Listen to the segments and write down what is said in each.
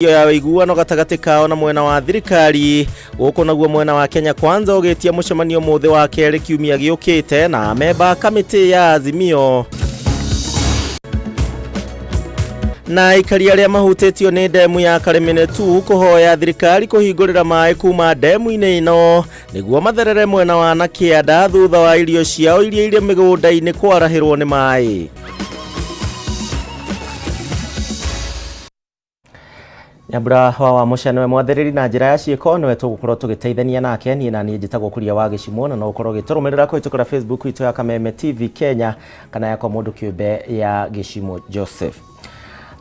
Ya ũiguano gatagatĩ kao na mwena wa thirikari. Gũkũ naguo mwena wa Kenya Kwanza ũgĩtia mũcemanio mũthĩ wa kerĩ kiumia gĩũkĩte na amemba a kamĩtĩ ya Azimio na aikari arĩa mahutĩtio nĩ ndemu ya Karemene tu kũhoya thirikari kũhingũrĩra maĩ kuma ndemu-inĩ ĩno nĩguo matherere mwena wa na kĩanda thutha wa irio ciao iria irĩ mĩgũnda-inĩ kwarahĩrwo nĩ maĩ. Nyambura wa Wamũca nĩwe mwathĩrĩri na njĩra ya ciĩko, nĩwe tũgũkorwo tũgĩteithania nake. Niĩ na niĩ njĩtagwo Kuria wa Gĩcimũ, na no ũkorwo ũgĩtũrũmĩrĩra kũhĩtũkĩra Facebook itũ ya Kameme TV Kenya kana yakwa mũndũ kĩũmbe ya Gĩcimũ Joseph.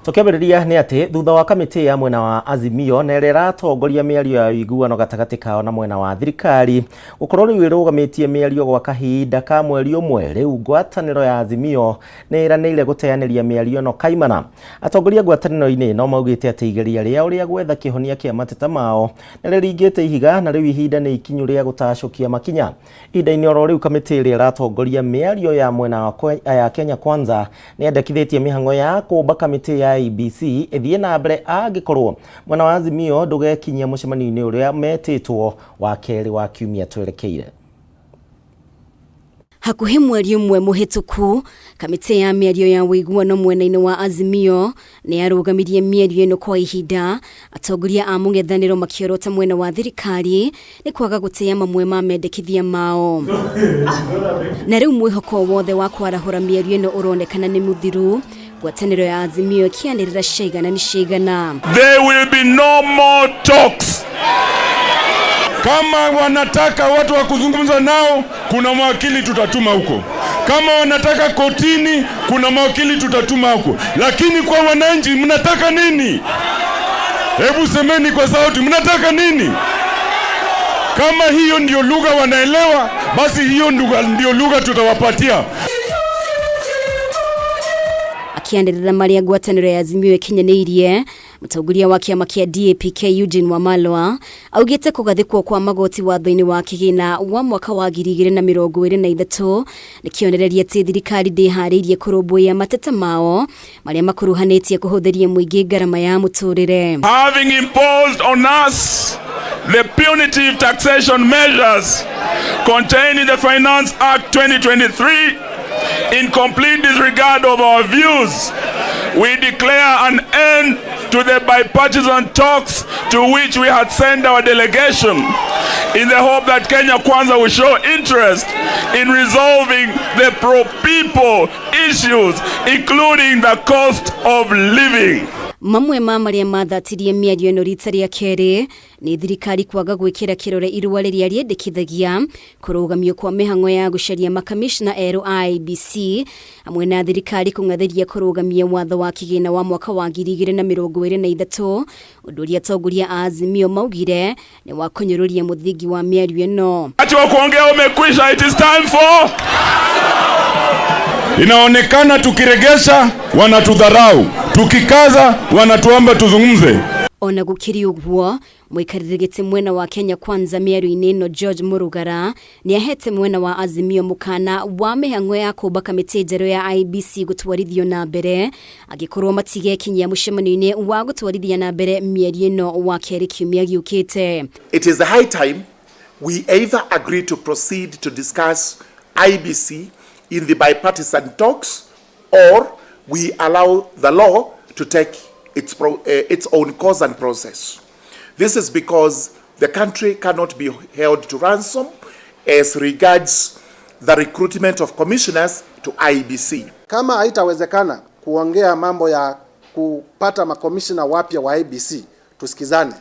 Tũkĩambĩrĩria nĩ atĩ thutha wa kamĩtĩ ya mwena wa Azimio na ĩrĩa ĩratongoria mĩario ya ũiguano gatagatĩ kao na mwena wa thirikari gũkorwo rĩu ĩrũgamĩtie mĩario gwa kahinda ka mweri ũmwe, rĩu ngwatanĩro ya Azimio nĩ ĩranĩire gũteanĩria mĩario ĩno kaimana. Atongoria ngwatanĩro-inĩ ĩno maugĩte atĩ igeria rĩao rĩa gwetha kĩhonia kĩa mateta mao nĩ rĩringĩte ihiga na rĩu ihinda nĩ ikinyu rĩa gũtacũkia makinya. Ihinda-inĩ oro rĩu, kamĩtĩ ĩrĩa ĩratongoria mĩario ya mwena wa ya Kenya Kwanza nĩ yendekithĩtie mĩhang'o ya kũmba kamĩtĩ ya IEBC ĩthiĩ na mbere angĩkorwo mwena wa Azimio ndũgekinyia mũcemanio-inĩ ũrĩa metĩtwo wa kerĩ wa kiumia twerekeire. Hakuhĩ mweri ũmwe mũhĩtũku, kamĩtĩ ya mĩario ya ũiguano mwena-inĩ wa Azimio nĩ yarũgamirie mĩario ĩno kwa ihinda, atongoria a mũng'ethanĩro makĩorota mwena wa thirikari nĩ kwaga gũtĩa mamwe ma mendekithia mao. Na rĩu mwĩhoko wothe wa kwarahũra mĩario ĩno ũronekana nĩ mũthiru, ngwatanĩro ya Azimio ĩkĩanĩrĩra ciaigana nĩ ciaigana. There will be no more talks. Kama wanataka watu wa kuzungumza nao, kuna mawakili tutatuma huko. Kama wanataka kotini, kuna mawakili tutatuma huko. Lakini kwa wananchi, mnataka nini? Hebu semeni kwa sauti, mnataka nini? Kama hiyo ndio lugha wanaelewa, basi hiyo ndio lugha tutawapatia. Akĩanĩrĩra marĩa ngwatanĩro ya Azimio ĩkinyanĩirie, mũtongoria wa kĩama kĩa DAPK Eugene Wamalwa augĩte kũgathĩkwo kwa magoti watho-inĩ wa kĩgĩna wa mwaka wa 2023 nĩ kĩonereria atĩ thirikari ndĩharĩirie kũrũmbũiya mateta mao marĩa makuruhanĩtie kũhũthĩria mũingĩ ngarama ya mũtũrĩre. Having imposed on us the punitive taxation measures contained in the Finance Act 2023 in complete disregard of our views, we declare an end to the bipartisan talks to which we had sent our delegation in the hope that Kenya Kwanza will show interest in resolving the pro-people issues, including the cost of living. Mamwe ma marĩa mathatirie mĩario ĩno rita rĩa kerĩ nĩ thirikari kwaga gwĩkĩra kĩrore irũa rĩrĩa rĩendekithagia kũrũgamio kwa mĩhang'o ya gũcaria makamishna erũ a IEBC, hamwe na thirikari kũng'athĩria kũrũgamia watho wa kĩgĩna wa mwaka wa 2023, ũndũ ũrĩa atongoria a Azimio maugire nĩ wa kũnyũrũria mũthingi wa mĩario ĩno. Wakati wa kuongea umekwisha. It is time for Inaonekana tukiregesha wanatudharau, tukikaza wanatuomba tuzungumze. Ona gũkĩrĩ ũguo, mũikarĩri gĩtĩ mwena wa Kenya Kwanza mĩario-inĩ ĩno George Murugara nĩ ahete mwena wa Azimio mũkana wa mĩhang'o ya kũmba kamĩtĩ njerũ ya IEBC gũtwarithio na mbere angĩkorwo matigekinyia mũcemanio-inĩ wa gũtwarithia na mbere mĩario ĩno wa kerĩ kiumia gĩũkĩte. It is the high time we either agree to proceed to discuss IEBC in the bipartisan talks or we allow the law to take its own course and process. This is because the country cannot be held to ransom as regards the recruitment of commissioners to IEBC. Kama haitawezekana kuongea mambo ya kupata makomishina wapya wa IEBC, tusikizane.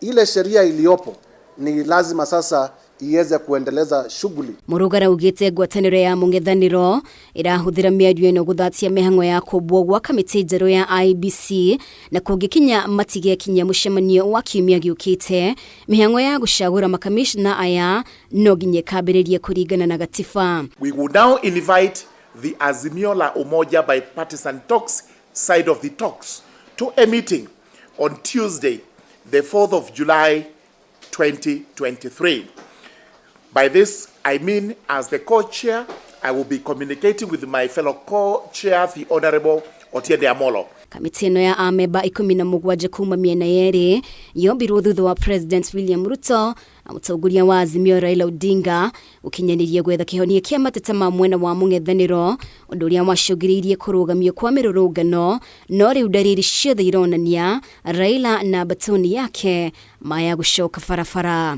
Ile sheria iliyopo ni lazima sasa iweze kuendeleza shughuli. Murugara augĩte ngwatanĩro ya mũng'ethanĩro ĩrahũthĩra mĩario ĩno gũthatia mĩhang'o ya kũmbwo gwa kamĩtĩ njerũ ya IEBC, na kũngĩkinya matigekinyia mũcemanio wa kiumia gĩũkĩte, mĩhang'o ya gũcagũra makamishna aya no nginya ĩkambĩrĩrie kũringana na gatiba. We will now invite the Azimio la Umoja bipartisan talks side of the talks to a meeting on Tuesday, the 4th of July 2023. By this, I mean as the co-chair, I will be communicating with my fellow co-chair, the Honorable Otiende Amolo. Kamĩtĩ ĩno ya amemba 17 kuma mĩena yerĩ yombirwo thutha wa President William Ruto na mũtongoria wa Azimio Raila Odinga gũkinyanĩria gwetha kĩhonia kĩa mateta ma mwena wa mũng'ethanĩro, ũndũ ũrĩa wacũngĩrĩirie kũrũgamio kwa mĩrũrũngano. No rĩu ndariri ciothe ironania Raila na batoni yake maya gũcoka barabara.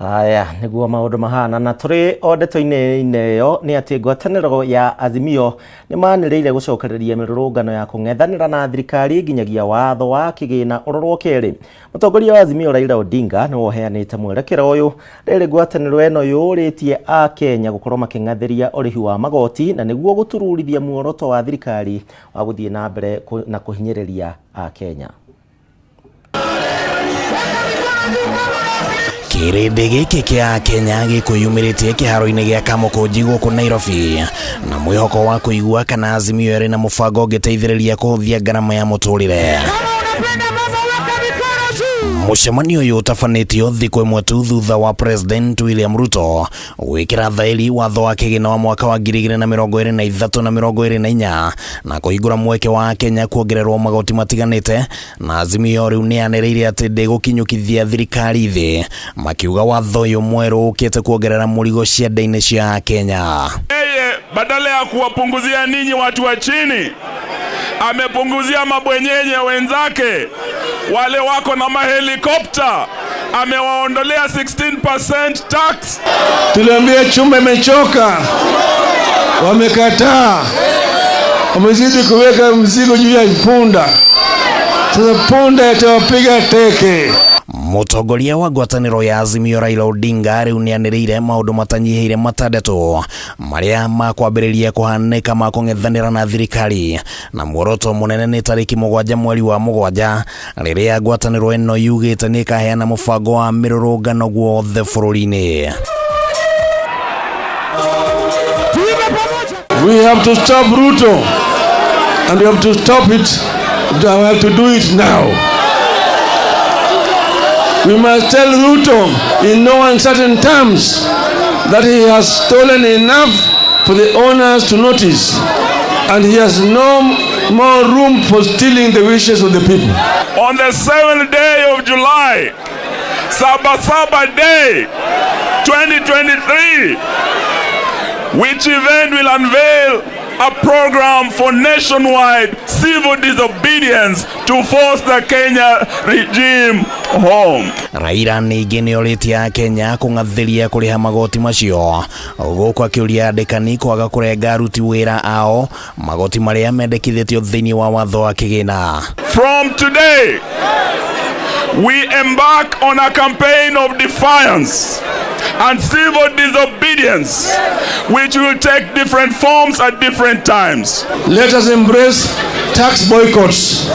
Aya nĩguo maũndũ mahana. Na tũrĩ o ndeto-inĩ ĩyo nĩ atĩ ngwatanĩro ya Azimio nĩ manĩrĩire gũcokereria mĩrũrũngano ya kũng'ethanĩra na thirikari nginyagia watho wa kĩgĩna ũrorwo kerĩ. Mũtongoria wa Azimio Raila Odinga nĩwe ũheanĩte mwerekera ũyũ. Rĩrĩ ngwatanĩro ĩno yũrĩtie a Kenya gũkorwo makĩng'athĩria ũrĩhi wa magoti na nĩguo gũtururithia muoroto wa thirikari wa gũthiĩ na mbere na kũhinyĩrĩria a Kenya. Kĩrĩndĩ gĩkĩ kĩa Kenya gĩkwĩyumĩrĩtie kĩharo-inĩ gĩa Kamũkũnji gũkũ Nairobi na mwĩhoko wa kũigua kana Azimio ĩrĩ na mũbango ũngĩteithĩrĩria kũhũthia ngarama ya mũtũrĩre. Mũcemanio ũyũ ũtabanĩtio thikũ ĩmwe tu thutha wa President William Ruto gwĩkĩra thaĩri watho wa kĩgĩna wa mwaka wa 2023 na 24 na kũhingũra mweke wa Kenya kuongererwo magoti matiganĩte. Na Azimio rĩu nĩ yanĩrĩire atĩ ndĩgũkinyũkithia thirikari thĩ, makiuga watho ũyũ mwerũ ũkĩte kuongerera mũrigo ciande-inĩ cia Kenya. Yeye badala ya kuwapunguzia ninyi watu wa chini, amepunguzia mabwenyenye wenzake wale wako na mahelikopta, amewaondolea 16% tax. Tuliambia chuma imechoka, wamekataa, wamezidi kuweka mzigo juu ya punda. Sasa punda itawapiga teke. Mũtongoria wa ngwatanĩro ya Azimio Raila Odinga rĩu nĩanĩrĩire maũndũ matanyihĩire matandatũ marĩa makwambĩrĩria kũhanĩka ma kũng'ethanĩra na thirikari, na muoroto mũnene nĩ tarĩki 7 mweri wa 7 rĩrĩa ngwatanĩro ĩno yugĩte nĩ ĩkaheana mũbango wa mĩrũrũngano guothe bũrũri-inĩ. We have to stop Ruto, and we have to stop it. We have to do it now. We must tell Ruto in no uncertain terms that he has stolen enough for the owners to notice, and he has no more room for stealing the wishes of the people. On the 7th day of July, Saba Saba Day 2023, which event will unveil a program for nationwide civil disobedience to force the Kenya regime home. Raila ningĩ nĩorĩtie Kenya kũng'athĩria kũrĩha magoti macio, gũkũ akĩũria andĩkani kwaga kũrenga aruti wĩra ao magoti marĩa mendekithĩtio thĩinĩ wa watho wa kĩgĩna. From today, we embark on a campaign of defiance and civil disobedience, which will take different forms at different times. Let us embrace tax boycotts.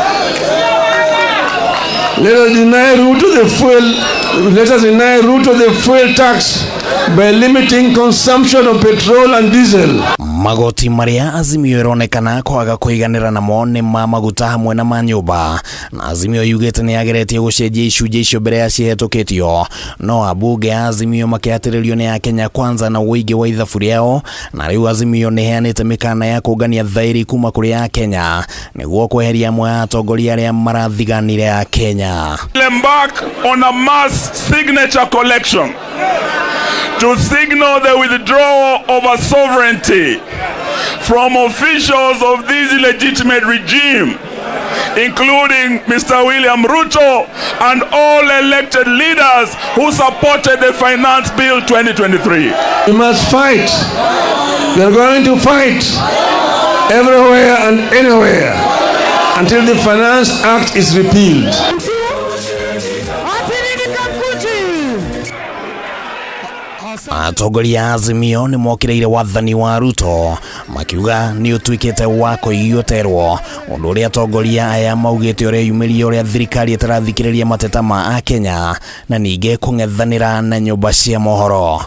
Let us deny Ruto the fuel. Let us deny Ruto the fuel tax by limiting consumption of petrol and diesel. Magoti marĩa Azimio ĩronekana kwaga kũiganĩra namo nĩ ma maguta hamwe na ma nyũmba, na Azimio yugĩte nĩ yageretie gũcenjia icunjĩ icio mbere ya cihetũkĩtio, no ambunge a Azimio makĩhatĩrĩrio nĩ a Kenya Kwanza na ũingĩ wa ithabu rĩao, na rĩu Azimio nĩ ĩheanĩte mĩkana ya kũngania thaĩri kuma kũrĩ a Kenya nĩguo kweheria amwe a atongoria arĩa marathiganire a Kenya. Embark on a mass signature collection to signal the withdrawal of a sovereignty from officials of this illegitimate regime, including Mr. William Ruto and all elected leaders who supported the Finance Bill 2023. We must fight. We are going to fight everywhere and anywhere until the Finance Act is repealed. Atongoria a Azimio nĩ mokĩrĩire wathani wa Ruto makiuga nĩ ũtuĩkĩte wa kũiyũterwo, ũndũ ũrĩa atongoria aya maugĩte ũreyumĩria ũrĩa thirikari ĩtarathikĩrĩria mateta ma Akenya na ningĩ kũng'ethanĩra na nyũmba cia mohoro.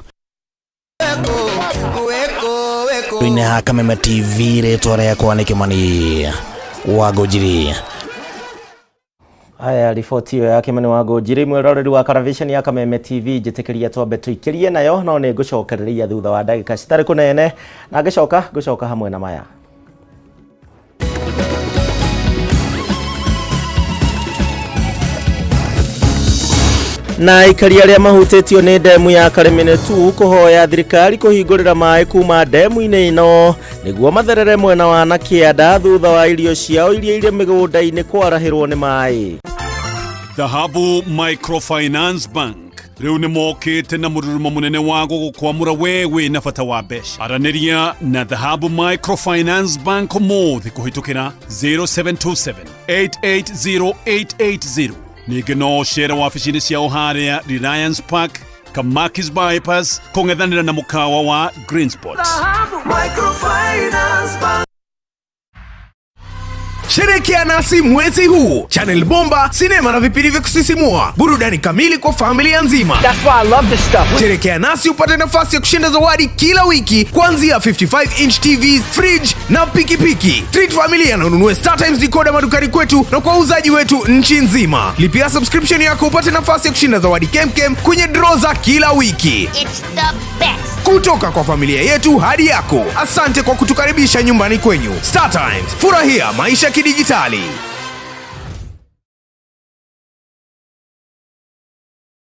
Ine ha Kameme TV, rĩtwa rĩakwa nĩ Kĩmani wa Ngũnjiri. Aya riboti ĩyo ya Kĩmani wa Ngũnjiri, mwĩroreri wa karavisheni ya Kameme TV, njĩtĩkĩria twambe tũikĩrie nayo, no nĩ ngũcokereria thutha wa ndagĩka citarĩ kũnene, na ngĩcoka ngũcoka hamwe na maya. Na aikari arĩa mahutĩtio nĩ ndemu ya Karemene tu kũhoya thirikari kũhingũrĩra maĩ kuma ndemu-inĩ ĩno nĩguo matherere mwena wa na kĩanda thutha wa irio ciao iria irĩ mĩgũnda-inĩ kwarahĩrwo nĩ maĩ. Dhahabu Microfinance Bank rĩu nĩ mokĩte na mũrurumo mũnene wa gũgũkwamũra we wĩ na bata wa mbeca. Aranĩria na Dhahabu Microfinance Bank ũmũthĩ kũhĩtũkĩra 0727 880880. Ningĩ no ũcere wabici-inĩ ciao harĩa Reliance Park, Kamakis Bypass, kũng'ethanĩra na mũkawa wa Green Spot. Sherekea nasi mwezi huu, Channel Bomba, sinema na vipindi vya kusisimua, burudani kamili kwa familia nzima. That's why I love this stuff. Sherekea nasi upate nafasi ya kushinda zawadi kila wiki kuanzia 55 inch TV, fridge na pikipiki. Treat familia na ununue Star Times decoder madukani kwetu na kwa wauzaji wetu nchi nzima. Lipia subscription yako upate nafasi ya kushinda zawadi kemkem kwenye draw za kila wiki. It's the best. Kutoka kwa familia yetu hadi yako. Asante kwa kutukaribisha nyumbani kwenyu. Star Times, furahia maisha kidijitali.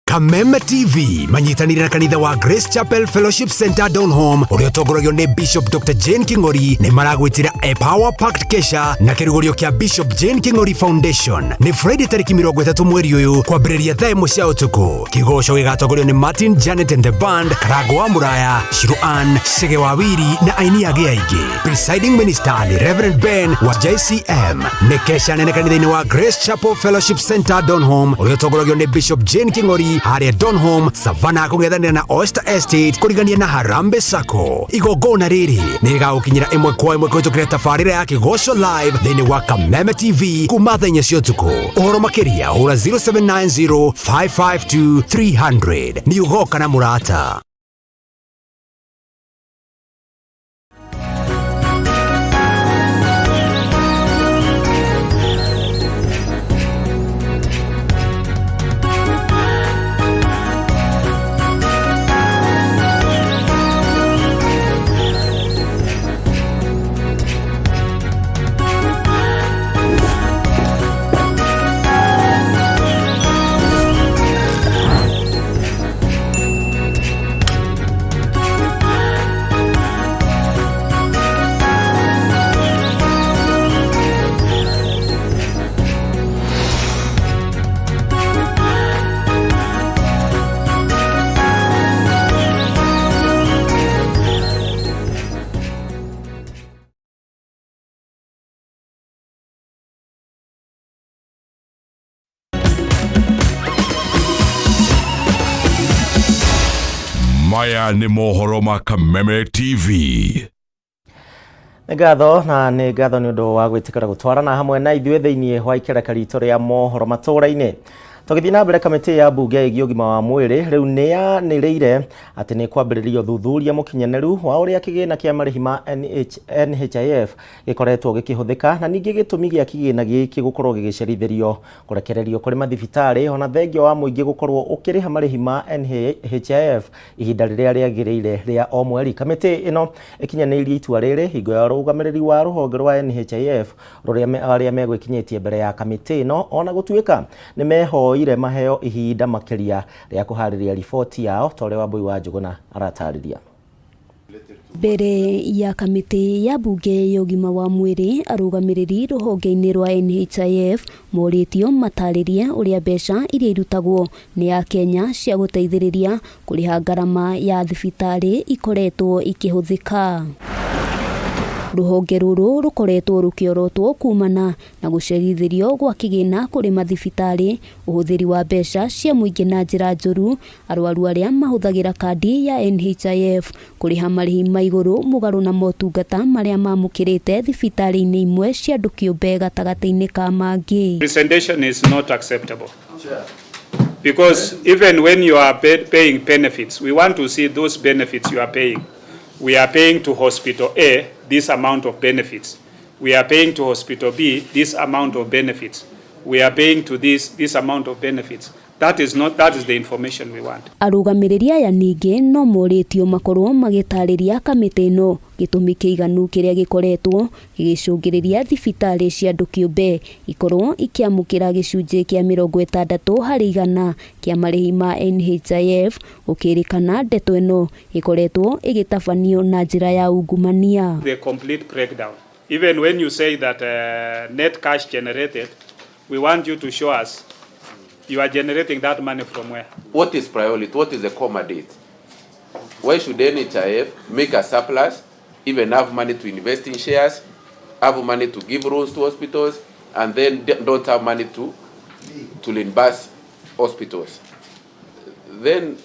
Kameme TV manyitanĩire na kanitha wa Grace Chapel Fellowship Center Donholm ũrĩa ũtongoragio nĩ Bishop Dr. Jane King'ori nĩ maragwĩtĩra a Power Packed Kesha na kĩrugũrio kĩa Bishop Jane King'ori Foundation. Nĩ Friday tarĩki 30 mweri ũyũ kwambĩrĩria thaa 1 cia ũtukũ. Kĩgoco gĩgatongorio nĩ Martin Janet and the Band, Karango wa Mũraya, Shiro Ann, Chege wa Wiri na aini angĩ aingĩ. Presiding Minister nĩ Reverend Ben wa JCM. Nĩ kesha nene kanitha-inĩ wa Grace Chapel Fellowship Center Donholm ũrĩa ũtongoragio nĩ Bishop Jane King'ori harĩa Donholm, Savannah kũng'ethanĩra na Oyster Estate kũrigania na Harambee Sacco. Igongona rĩrĩ nĩ rĩgagũkinyĩra ĩmwe kwa ĩmwe kũhĩtũkĩra tabarĩra ya Kĩgoco Live thĩinĩ wa Kameme TV kuma thaa 4 cia ũtukũ. Ũhoro makĩria hũra 0790 552 300. Nĩ ũgoka na mũrata. Maya nĩ mohoro ma Kameme TV. Nĩ ngatho na nĩ ngatho nĩ ũndũ wa gwĩtĩkĩra gũtwarana hamwe na ithuĩ thĩinĩ wa ikereka ritũ rĩa mohoro matũũra-inĩ. Tũgĩthiĩ na mbere, kamĩtĩ ya mbunge ĩgiĩ ũgima wa mwĩrĩ rĩu nĩ yanĩrĩire atĩ nĩ kwambĩrĩria ũthuthuria mũkinyanĩru wa ũrĩa kĩgĩna kĩa marĩhi ma NHIF gĩkoretwo gĩkĩhũthĩka na ningĩ gĩtũmi gĩa kĩgĩna gĩkĩ gũkorwo gĩgĩcerithĩrio kũrekererio kũrĩ mathibitarĩ ona thengia wa mũingĩ gũkorwo ũkĩrĩha marĩhi ma NHIF ihinda rĩrĩa rĩagĩrĩire rĩa o mweri. Kamĩtĩ ĩno ĩkinyanĩirie itua rĩrĩ hingo ya ũrũgamĩrĩri wa rũhonge rwa NHIF rũrĩa arĩa megwĩkinyĩtie mbere ya kamĩtĩ ĩno ona gũtuĩka nĩ mehoire maheo ihinda makĩria rĩa kũharĩria riboti yao ta ũrĩa Wambui wa Njũgũna aratarĩria. Mbere ya kamĩtĩ ya mbunge ya ũgima wa mwĩrĩ, arũgamĩrĩri rũhonge-inĩ rwa NHIF morĩtio matarĩrie ũrĩa mbeca iria irutagwo nĩ akenya cia gũteithĩrĩria kũrĩha ngarama ya thibitarĩ ikoretwo ikĩhũthĩka. Rũhonge rũrũ rũkoretwo rũkĩorotwo kumana na gũcerithĩrio gwa kĩgĩna kũrĩ mathibitarĩ, ũhũthĩri wa mbeca cia mũingĩ na njĩra njũru, arwaru arĩa mahũthagĩra kandi ya NHIF kũrĩha marĩhi ma igũrũ mũgarũ na motungata marĩa mamũkĩrĩte thibitarĩ-inĩ imwe cia andũ kĩũmbe gatagatĩ-inĩ ka mangĩ. Presentation is not acceptable. Because even when you are paying benefits, we want to see those benefits you are paying. We are paying to hospital A this amount of benefits. We are paying to hospital B this amount of benefits. We are paying to this amount of benefits. That is not, that is the information we want. Arũgamĩrĩri aya ningĩ no morĩtio makorwo magĩtarĩria kamĩtĩ ĩno. Gĩtũmi kĩiganu kĩrĩa gĩkoretwo gĩgĩcũngĩrĩria thibitarĩ cia andũ kĩũmbe ikorwo ikĩamũkĩra gĩcunjĩ kĩa 60% kĩa marĩhi ma NHIF, gũkĩrĩkana ndeto ĩno ĩkoretwo ĩgĩtabanio na njĩra ya ungumania. The complete breakdown. Even when you say that net cash generated, we want you to show us you are generating that money from where. What is priority? What is the comma date? Why should NHIF make a surplus, even have money to invest in shares, have money to give loans to hospitals, and then don't have money to reimburse hospitals? Then,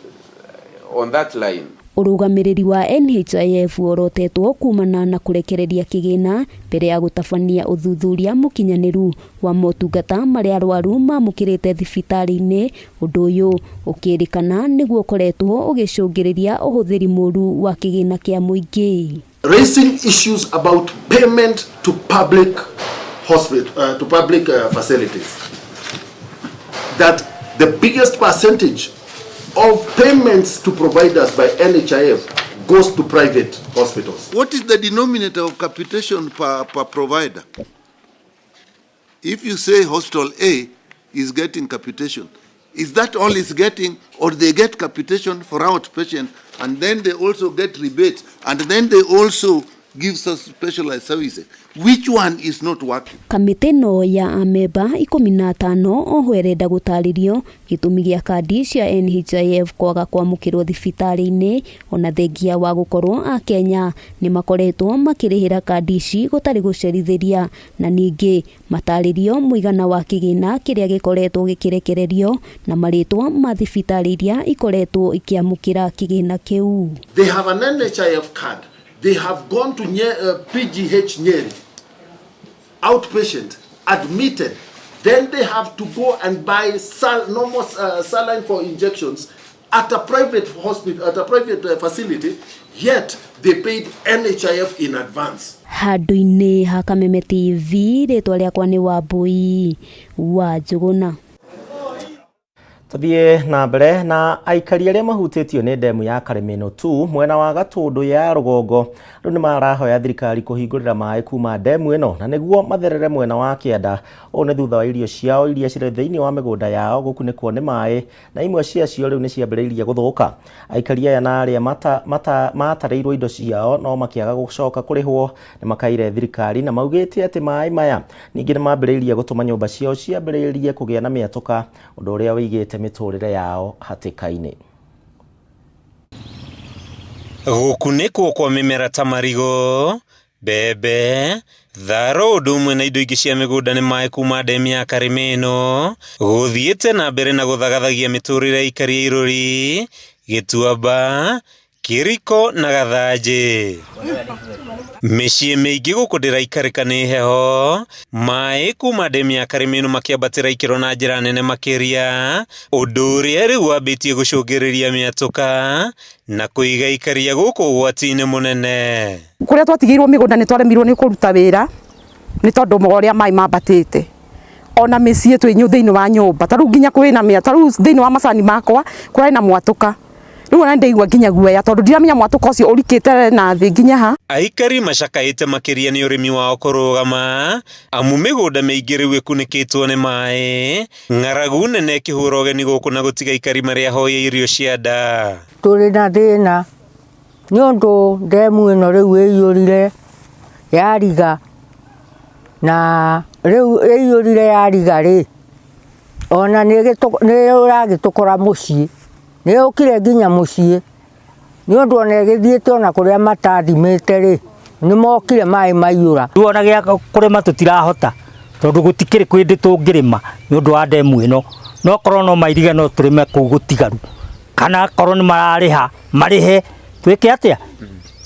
on that line, Ũrũgamĩrĩri wa NHIF worotetwo kumana na kũrekereria kĩgĩna mbere ya gũtabania ũthuthuria mũkinyanĩru wa motungata marĩa arwaru mamũkĩrĩte thibitarĩ-inĩ. Ũndũ ũyũ ũkĩrĩkana nĩguo ũkoretwo ũgĩcũngĩrĩria ũhũthĩri mũru wa kĩgĩna kĩa mũingĩ. Raising issues about payment to public hospital, to public facilities. That the biggest percentage of payments to providers by NHIF goes to private hospitals. What is the denominator of capitation per provider? If you say hospital A is getting capitation, is that all it's getting, or they get capitation for outpatient, and then they also get rebates, and then they also give us specialized services? Which one is not working? Kamĩtĩ ĩno ya amemba 15 oho ĩrenda gũtarĩrio gĩtũmi gĩa kandi cia NHIF kwaga kwamũkĩrwo thibitarĩ-inĩ, ona thengia wa gũkorwo akenya nĩ makoretwo makĩrĩhĩra kandi ici gũtarĩ gũcerithĩria, na ningĩ matarĩrio mũigana wa kĩgĩna kĩrĩa gĩkoretwo gĩkĩrekererio na marĩtwa ma thibitarĩ iria ikoretwo ikĩamũkĩra kĩgĩna kĩu. They have an NHIF card. They have gone to PGH Nyeri, outpatient, admitted. Then they have to go and buy normal saline for injections at a private hospital, at a private facility, yet they paid NHIF in advance. Handũ-inĩ ha Kameme TV, rĩtwa rĩakwa nĩ Wambui wa Njũgũna. Tuthiĩ na mbere na aikari arĩa mahutĩtio nĩ ndemu ya Karĩmĩnũ 2 mwena wa Gatũndũ ya rũgongo rĩu nĩ marahoya thirikari kũhingũrĩra maĩ kuma ndemu ĩno na nĩguo matherere mwena wa kĩanda. Ũũ nĩ thutha wa irio ciao iria cirĩ thĩinĩ wa mĩgũnda yao gũkunĩkwo nĩ maĩ na imwe ciacio rĩu nĩ ciambĩrĩirie gũthũka. Aikari aya na arĩa matarĩirwo indo ciao no makĩaga gũcoka kũrĩhwo nĩ makaire thirikari na maugĩte atĩ maĩ maya ningĩ nĩ mambĩrĩirie gũtũma nyũmba ciao ciambĩrĩrie kũgĩa na mĩatũka, ũndũ ũrĩa wĩigĩte mĩtũrĩre yao hatĩka-inĩ. Gũkunĩkwo kwa mĩmera ta marigũ, mbembe, tharo ũndũ ũmwe na indo ingĩ cia mĩgũnda nĩ maĩ kuma ndemu ya Karĩmĩnũ gũthiĩte na mbere na gũthagathagia mĩtũrĩre ya aikari a Irũri, Gĩtuamba, Kĩriko na Gathanjĩ. Mĩciĩ mĩingĩ gũkũ ndĩraikarĩka nĩ heho, maĩ kuma ndemu ya Karĩmĩnũ makĩambatĩra ikĩro na njĩra nene makĩria, ũndũ ũrĩa rĩu wambĩtie gũcũngĩrĩria mĩatũka na kũiga aikari a gũkũ ũgwati-inĩ mũnene. Kũrĩa twatigĩirwo mĩgũnda nĩ twaremirwo nĩ kũruta wĩra nĩ tondũ wa ũrĩa maĩ mambatĩte. Ona mĩciĩ twĩ thĩinĩ wa nyũmba, ta rĩu nginya kwĩna mĩa, ta rĩu thĩinĩ wa macani makwa kũrarĩ na mwatũka. Rĩu ona nĩndaigua nginya guoya tondũ ndiramenya mwatũka ũcio ũrikĩte na thĩ nginya ha. Aikari macakaĩte makĩria nĩ ũrĩmi wao kũrũgama, amu mĩgũnda mĩingĩ rĩu ĩkunĩkĩtwo nĩ maĩ, ng'aragu nene ĩkĩhũra ũgeni gũkũ na gũtiga aikari marĩ ahoya irio cia nda. Tũrĩ na thĩna nĩ ũndũ ndemu ĩno rĩu ĩiyũrire yariga, na rĩu ĩiyũrire yariga rĩ, ona nĩ ĩragĩtũkora mũciĩ, nĩ yũkire nginya mũciĩ, nĩ ũndũ ona ĩgĩthiĩte ona kũrĩa matathimĩte rĩ, nĩ mokire maĩ maiyũra. Rĩu ona gĩa kũrĩma tũtirahota tondũ gũtikĩrĩ kĩndũ tũngĩrĩma nĩ ũndũ wa ndemu ĩno, no korwo no mairige no tũrĩme kũu gũtigaru, kana akorwo nĩ mararĩha marĩhe twĩke atĩa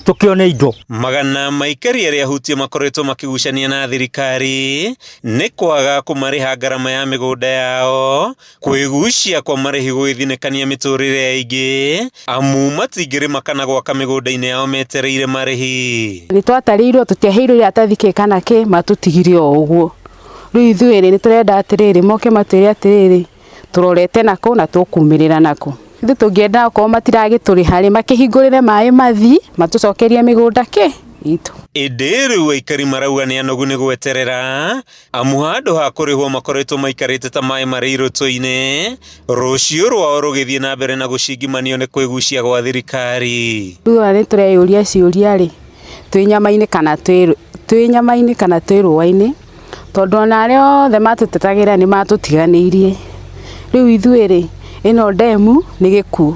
tũkĩone indo. Magana ma aikari arĩa ahutie makoretwo makĩgucania na thirikari nĩ kwaga kũmarĩha ngarama ya mĩgũnda yao, kwĩgucia kwa marĩhi gũgĩthinĩkania mĩtũrĩre ya aingĩ, amu matingĩrĩma kana gwaka mĩgũnda-inĩ yao metereire marĩhi. Nĩ twatarĩirwo tũtiaheirwo iratathi kĩ kana kĩ, matũtigire o ũguo. Rĩu ithuĩ rĩ nĩ tũrenda atĩrĩrĩ moke matwĩre atĩrĩrĩ tũrorete nakũ na tũkumĩrĩra nakũ. Ithuĩ tũngĩenda okorwo matiragĩtũrĩha rĩ, makĩhingũrĩre maĩ mathi matũcokerie mĩgũnda kĩ itũ. Ĩndĩ rĩu aikari marauga nĩ anogu nĩ gweterera amu handũ ha kũrĩhwo makoretwo maikarĩte ta maĩ marĩ irũtũ-inĩ, rũciũ rwao rũgĩthiĩ na mbere na gũcingimanio nĩ kwĩgucia gwa thirikari. Rĩu ona nĩ tũreyũria ciũria rĩ, twĩ nyama-inĩ kana twĩ twĩ nyama-inĩ kana twĩ rũa-inĩ, tondũ ona arĩa othe matũtetagĩra nĩ matũtiganĩirie. Rĩu ithuĩ rĩ, ĩno ndemu nĩ gĩkuũ.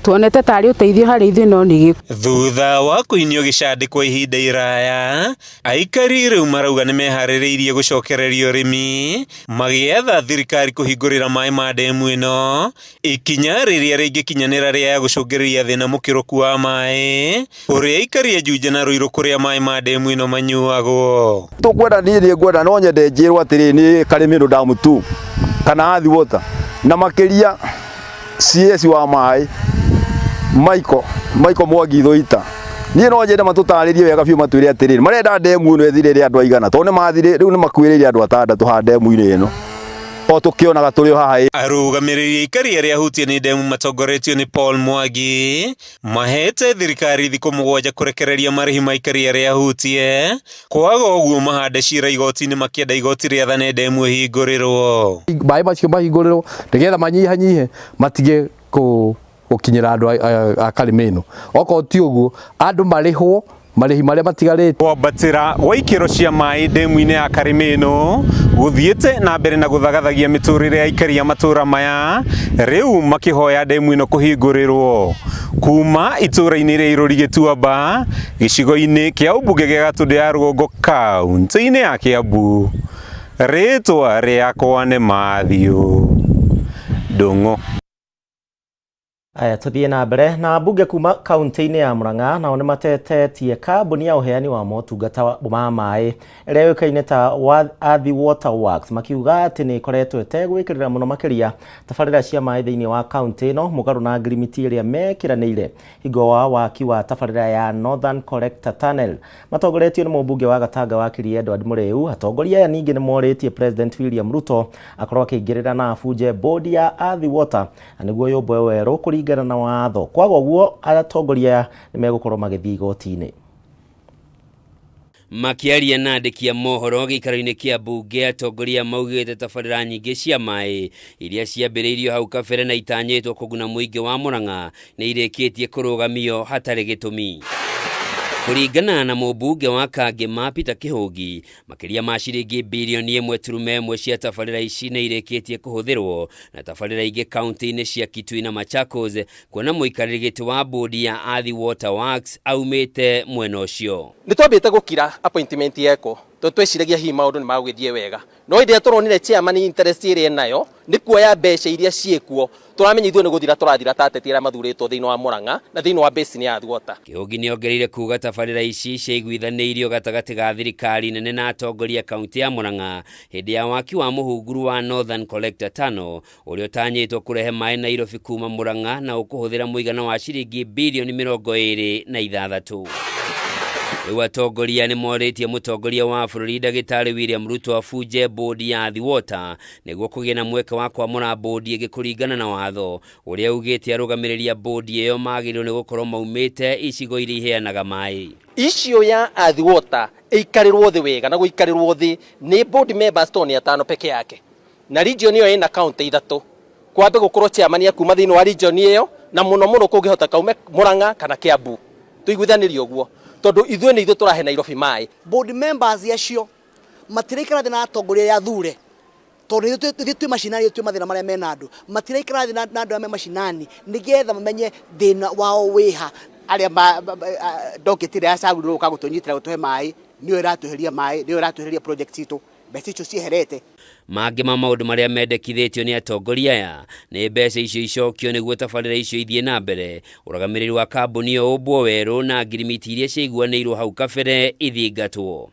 Tuonete tarĩ ũteithio harĩ ithuĩ no nĩ gĩkuũ. Thutha wa kũinio gĩcandĩ kwa ihinda iraya, aikari rĩu marauga nĩ meharĩrĩirie gũcokereria ũrĩmi, magĩetha thirikari kũhingũrĩra maĩ ma ndemu ĩno, ikinya rĩrĩa rĩngĩkinyanĩra rĩa gũcũngĩrĩria thĩna mũkĩrũku wa maĩ, ũrĩa aikari a Juja na Ruiru kũrĩa maĩ ma ndemu ĩno manyuagwo. Tũkwenda niĩ nĩ ngwenda no nyende njĩrwo atĩrĩ nĩ Karĩmĩndũ Dam 2 kana Athi Water na makĩria CS wa maĩ Michael Michael Mwangi Thũita niĩ no nyende matũtarĩrie wega biũ matwĩre atĩrĩrĩ marenda ndemu ĩno ĩthire ĩrĩ andũ aigana tondũ nĩ mathire rĩu nĩ makuĩrĩire andũ atandatũ haha ndemu-inĩ ĩno o tũkĩonaga tũrĩ o haha. Arũgamĩrĩri aikari arĩa ahutie nĩ ndemu matongoretio nĩ Paul Mwangi mahete thirikari thikũ mũgwanja kũrekereria marĩhi ma aikari arĩa ahutie, kwaga ũguo mahande cira igoti-inĩ makĩenda igoti rĩathane ndemu ĩhingũrĩrwo. Maĩ macio mahingũrĩrwo nĩgetha manyihanyihe matige gũkinyĩra andũ a karĩma ĩno. Okorwo ti ũguo andũ marĩhwo marĩhi marĩa matigarĩte. Kwambatĩra gwa ikĩro cia maĩ ndemu-inĩ ya Karĩmĩnũ gũthiĩte na mbere na gũthagathagia mĩtũrĩre ya aikari a matũra maya rĩu makĩhoya ndemu ĩno kũhingũrĩrwo kuma itũra-inĩ rĩa Irũri Gĩtuamba gĩcigo-inĩ kĩa ũmbunge gĩa Gatũndũ ya Rũgongo kaunti-inĩ ya Kĩambu. Rĩtwa rĩakwa nĩ Matthew Ndung'u. Aya tuthiĩ na mbere na mbunge kuma kaunti-inĩ ya Murang'a nao nĩ matetetie kambuni ya ũheani wa motungata ma maĩ ĩrĩa yũĩkaine ta Athi Water Works makiuga atĩ nĩ ĩkoretwo ĩtegwĩkĩrĩra mũno makĩria tabarĩra cia maĩ thĩinĩ wa kaunti ĩno mũgarũ na ngirimiti ĩrĩa mekĩranĩire hingo wa waki wa tabarĩra ya Northern Collector Tunnel. Matongoretio nĩ mũmbunge wa Gatanga wa Kiria Edward Mũrĩu, atongoria aya ningĩ nĩ morĩtie President William Ruto akorwo akĩingĩrĩra na abunje bodi ya Athi Water na nĩguo yũmbwe werũ kũringana na watho. Kwaga ũguo atongoria aya nĩ megũkorwo magĩthiĩ igoti-inĩ. Makĩaria na andĩki a mohoro gĩikaro-inĩ kĩa mbunge, atongoria maugĩte tabarĩra nyingĩ cia maĩ iria ciambĩrĩirio hau kabere na itanyĩtwo kũguna mũingĩ wa Murang'a nĩ irĩkĩtie kũrũgamio hatarĩ gĩtũmi. Kũringana na mũmbunge wa Kangema Peter Kĩhũngi, makĩria ma ciringi birioni 1.1 cia tabarĩra ici nĩ irĩkĩtie kũhũthĩrwo na tabarĩra ingĩ kaunti-inĩ cia Kitui na Machakos, kuona mũikarĩri gĩtĩ wa bodi ya Athi Water Works aumĩte mwena ũcio. Nĩ twambĩte gũkira appointment yekwo tondũ tweciragia hihi maũndũ nĩ magũgĩthiĩ wega, no hĩndĩ ĩrĩa tũronire chairman interest ĩrĩa enayo nĩ kuoya mbeca iria ciĩkuo, tũramenya ithuĩ nĩ gũthira tũrathira ta ateti arĩa mathurĩtwo thĩinĩ wa Murang'a na thĩinĩ wa basin ya Athi Water. Kĩhũngi nĩongereire kuga tabarĩra ici ciaiguithanĩirio gatagatĩ ga thirikari nene na atongoria kaunti ya Murang'a hĩndĩ ya waki wa mũhunguru wa Northern Collector Tunnel ũrĩa ũtanyĩtwo kũrehe maĩ Nairobi kuma Murang'a na ũkũhũthĩra mũigana wa ciringi birioni 26. Rĩu atongoria nĩ morĩtie mũtongoria wa bũrũri ndagĩtarĩ William Ruto abunje bodi ya Athi Water nĩguo kũgĩe na mweke wa kwamũra bodi ĩngĩ kũringana na watho ũrĩa ugĩte arũgamĩrĩri a bodi ĩyo magĩrĩirwo nĩ gũkorwo maumĩte icigo iria iheanaga maĩ. Issue ya Athi Water ĩikarĩrwo thĩ wega na gũikarĩrwo thĩ nĩ board members tondũ nĩ atano peke yake na region ĩyo ĩna county ithatũ kwambe gũkorwo chairman akuma thĩinĩ wa region ĩyo na mũno mũno kũngĩhota kaume Murang'a kana Kiambu tũiguithanĩrie ũguo tondũ ithuĩ nĩ ithuĩ tũrahe Nairobi maĩ. Board members acio matiraikara thĩ na atongoria arĩa athure tondũ ithuĩ twĩ macinani twĩ mathĩna marĩa mena andũ matiraikara thĩ na andũ arĩa me macinani nĩgetha mamenye thĩna wao wĩha. Arĩa docket ĩrĩa yacagũrirwo gũka gũtũnyitĩra gũtũhe maĩ nĩyo ĩratweheria maĩ nĩyo ĩratweheria project citũ mbeca icio cieherete. Mangĩ ma maũndũ marĩa mendekithĩtio nĩ atongoria aya nĩ mbeca icio icokio nĩguo tabarĩra icio ithiĩ na mbere, ũrũgamĩrĩri wa kambuni ĩyo ũmbwo werũ na ngirimiti iria ciaiguanĩirwo hau kabere ithingatwo.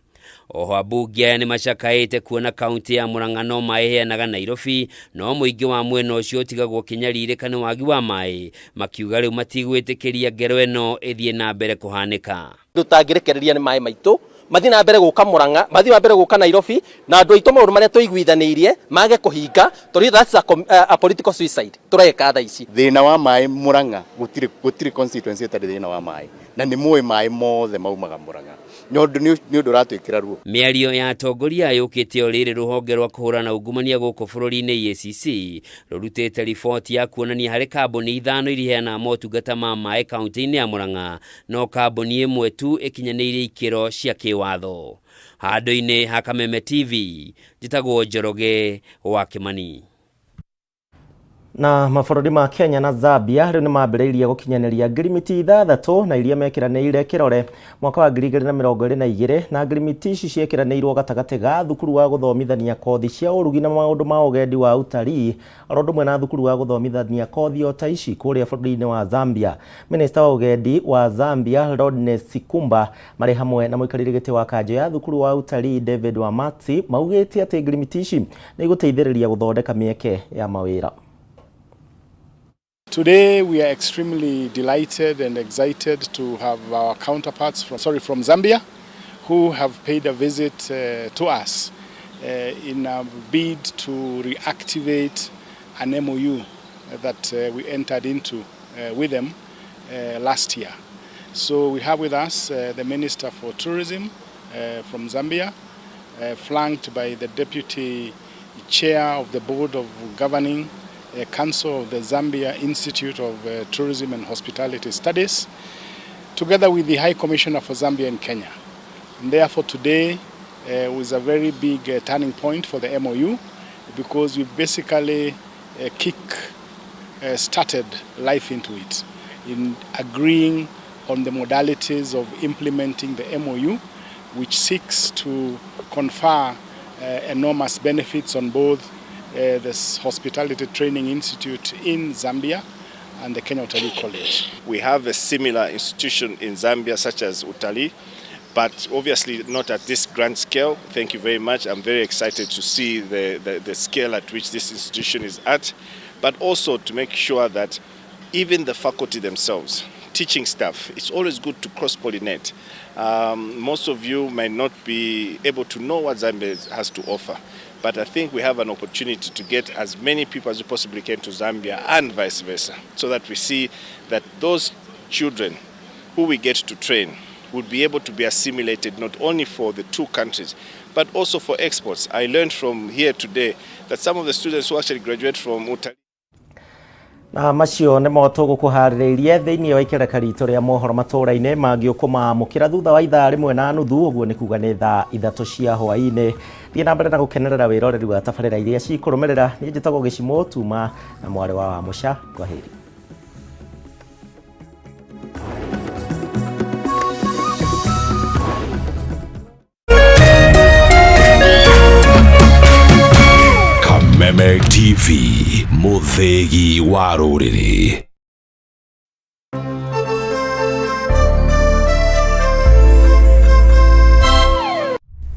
Oho ambunge aya nĩ macakaĩte kuona kaunti ya Murang'a no maĩ ĩheanaga Nairobi no mũingĩ wa mwena ũcio ũtigagwo ũkĩnyarirĩka nĩ wagi wa maĩ, makiuga rĩu matigwĩtĩkĩria ngero ĩno ĩthiĩ na mbere kũhanĩka. Tũtangĩrekereria nĩ maĩ maitũ mathiĩ na mbere gũka Murang'a, mathiĩ na mbere gũka Nairobi na andũ aitũ maũndũ marĩa tũiguithanĩirie mage kũhinga tondũ that's a political suicide tũreka thaa ici. Thĩna wa maĩ Murang'a gũtirĩ, gũtirĩ constituency ĩtarĩ thĩna wa maĩ. Na nĩ mũĩ maĩ mothe maumaga Murang'a, nĩ ũndũ nĩ ũndũ ũratwĩkĩra ruo. Mĩario ya atongoria yũkĩte o rĩrĩ rũhonge rwa kũhũrana ungumania gũkũ bũrũri-inĩ EACC rũrutĩte riboti ya kuonania harĩ kambuni ithano iria iheanaga motungata ma maĩ kaunti-inĩ ya Murang'a, no kambuni ĩmwe tu ĩkinyanĩirie ikĩro cia kĩwatho. Handũ-inĩ ha Kameme TV, njĩtagwo Njoroge wa Kĩmani. Na mabũrũri ma Kenya na Zambia rĩu nĩ mambĩrĩirie gũkinyanĩria ngirimiti ithathatũ na iria mekĩranĩire kĩrore mwaka wa 2022, na ngirimiti ici ciekĩranĩirwo gatagatĩ ga thukuru wa gũthomithania kothi cia ũrugi na maũndũ ma ũgendi wa utarii oro ũndũ ũmwe na thukuru wa gũthomithania kothi o ta ici kũrĩa bũrũri-inĩ wa Zambia. Minista wa ũgendi wa Zambia Rodney Sikumba marĩ hamwe na mũikarĩri gĩtĩ wa kanjũ ya thukuru wa utarii David Wamatsi maugĩte atĩ ngirimiti ici nĩ igũteithĩrĩria gũthondeka mĩeke ya mawĩra. Today we are extremely delighted and excited to have our counterparts from Zambia, who have paid a visit to us in a bid to reactivate an MOU that we entered into with them last year. So we have with us the Minister for Tourism from Zambia, flanked by the Deputy Chair of the Board of Governing Council of the Zambia Institute of Tourism and Hospitality Studies, together with the High Commissioner for Zambia in Kenya. And therefore today was a very big turning point for the MOU, because we basically kick started life into it in agreeing on the modalities of implementing the MOU, which seeks to confer enormous benefits on both this Hospitality Training Institute in Zambia and the Kenya Utalii College. We have a similar institution in Zambia such as Utalii, but obviously not at this grand scale. Thank you very much. I'm very excited to see the scale at which this institution is at, but also to make sure that even the faculty themselves, teaching staff, it's always good to cross-pollinate. Most of you might not be able to know what Zambia has to offer, but I think we have an opportunity to get as many people as we possibly can to Zambia and vice versa, so that we see that those children who we get to train would be able to be assimilated not only for the two countries, but also for exports. I learned from here today that some of the students who actually graduate from Utalii Na macio nĩmo tũgũkũharĩrĩirie thĩinĩ wa ikereka ritũ rĩa mohoro matũra-inĩ mangĩ ũkũmamũkĩra thutha wa ithaa 1:30, ũguo nĩ kuga nĩ thaa 3 cia hwaĩ-inĩ. Thiĩ na mbere na gũkenerera wĩroreri wa tabarĩra iria cikũrũmĩrĩra. Niĩ njĩtagwo Gĩcimũ Tuma na mwarĩ wa Wamũca. Kwaheri. Kameme TV, mũthĩgi wa rũrĩrĩ.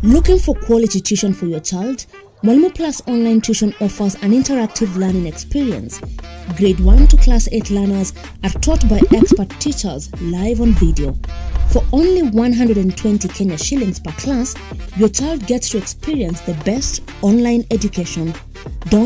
Looking for quality tuition for your child? Mwalimu Plus Online Tuition offers an interactive learning experience. Grade 1 to Class 8 learners are taught by expert teachers live on video. For only 120 Kenya shillings per class, your child gets to experience the best online education. Don't